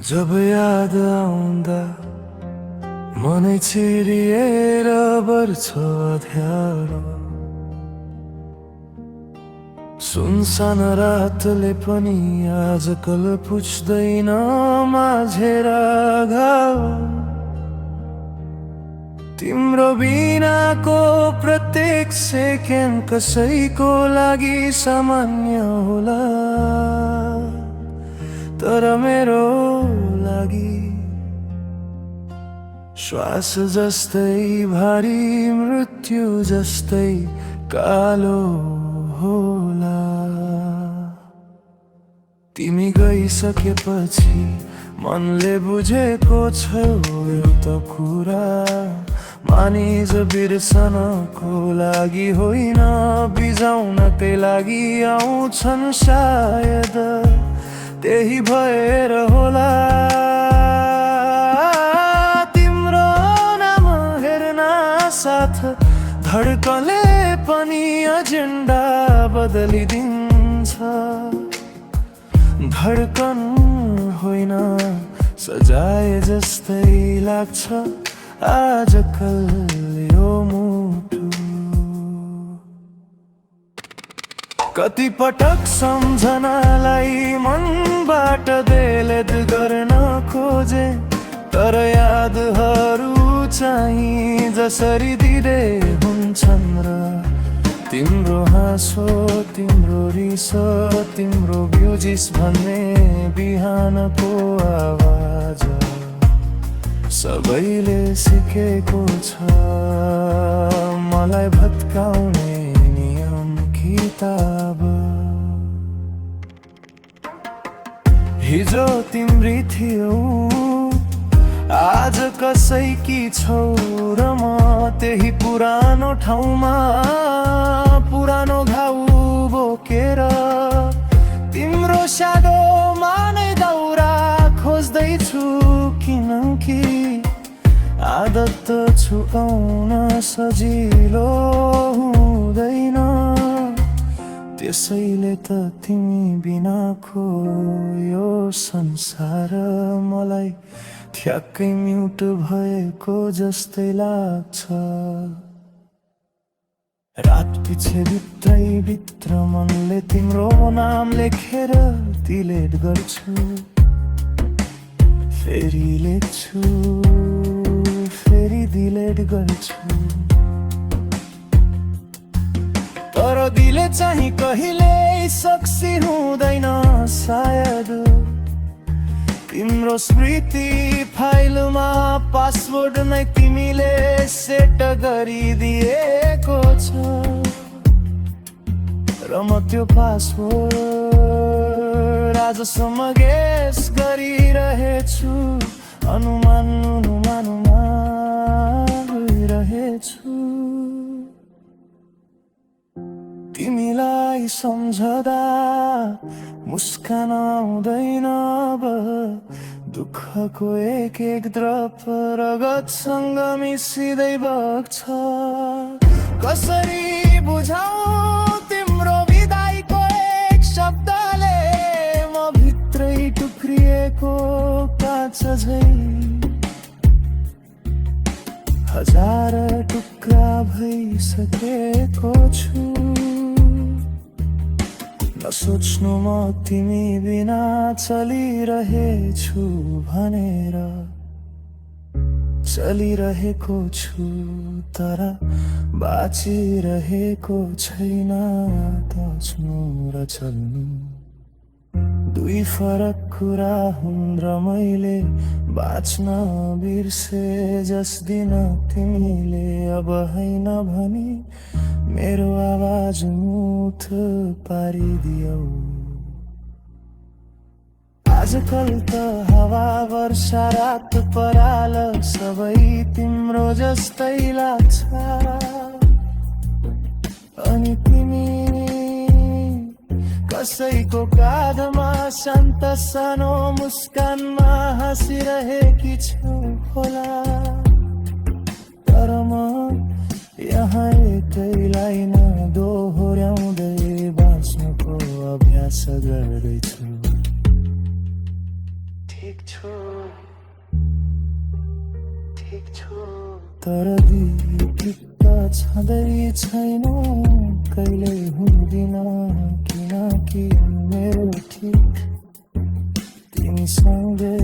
जब याद आउँदा मनै चिरिएर बढ्छ अँध्यारो। सुनसान रातले पनि आजकल पुछ्दैन माझेर घाउ। तिम्रो बिनाको प्रत्येक सेकेन्ड कसैको लागि सामान्य होला, तर मेरो लागि श्वास जस्तै भारी, मृत्यु जस्तै कालो होला। तिमी गइसकेपछि मनले बुझेको छौ एउटा कुरा, मानिस बिर्सनको लागि होइन, बिजाउनकै लागि आउँछन् सायद, त्यही भएर होला। तिम्रो नाम हेर्न साथ धड्कनले पनि एजेन्डा बदलिदिन्छ। धड्कन होइन सजाय जस्तै लाग्छ आजकल यो मुटु। कति पटक सम्झनालाई मनबाट डिलिट गर्न खोजे, तर यादहरू चाहिँ जसरी दिँदै हुन्छन् र तिम्रो हाँसो, तिम्रो रिस, तिम्रो ब्युजिस भन्ने बिहानको आवाज सबैले सिकेको छ मलाई भत्काउने नियम किताब। हिजो तिम्री थियौ, आज कसैकी छौ र म त्यही पुरानो ठाउँमा पुरानो घाउ बोकेर तिम्रो स्याडोमा नै दाउरा खोज्दैछु। किनकि आदत छुपाउन सजिलो हुँदैन, त्यसैले त तिमी बिनाको यो संसार मलाई ठ्याक्कै म्युट भएको जस्तै लाग्छ। रात पछि भित्र मनले तिम्रो नाम लेखेर डिलिट गर्छु, फेरि लेख्छु, फेरि डिलिट गर्छु। तर दिले चाहिँ कहिल्यै सक्सी हुँदैन सायद। तिम्रो स्मृति फाइलमा पासवर्ड नै तिमीले सेट गरिदिएको छ, र म त्यो पासवर्ड आजसम्म गेस गरिरहेछु, अनुमान गरिरहेछु। तिमीलाई सम्झदा मुस्कान आउँदैन अब, दुःखको एक एक द्रप रगतसँग मिसिँदै बग्छ। कसरी बुझाऊ तिम्रो विदाईको एक शब्दले म भित्रै टुक्रिएको काँच झै हजार टुक्रा भइसकेको छु। नसोच्नु म तिमी बिना चलिरहेछु भनेर, चलिरहेको छु तर बाँचिरहेको छैन। बाँच्नु र चल्नु दुई फरक कुरा हुन्, र मैले बाँच्न बिर्से जस दिन तिमीले अब होइन भनी मेरो आवाज मुठ पारिदियौ। आजकल त हावा वर्षा रात पराल सबै तिम्रो जस्तै लाग्छ, अनि तिमी कसैको काँधमा शान्त सानो मुस्कानमा हाँसिरहेकी छौ होला, तर म यहाँ एकैलाई दोहोर्याउँदै बाँच्नुको अभ्यास गर्दैछु। ठिक छु। ठिक छु तर दिपिका छँदै छैन कहिल्यै हुँदिन किनकि मेरो ठिक तिमीसँगै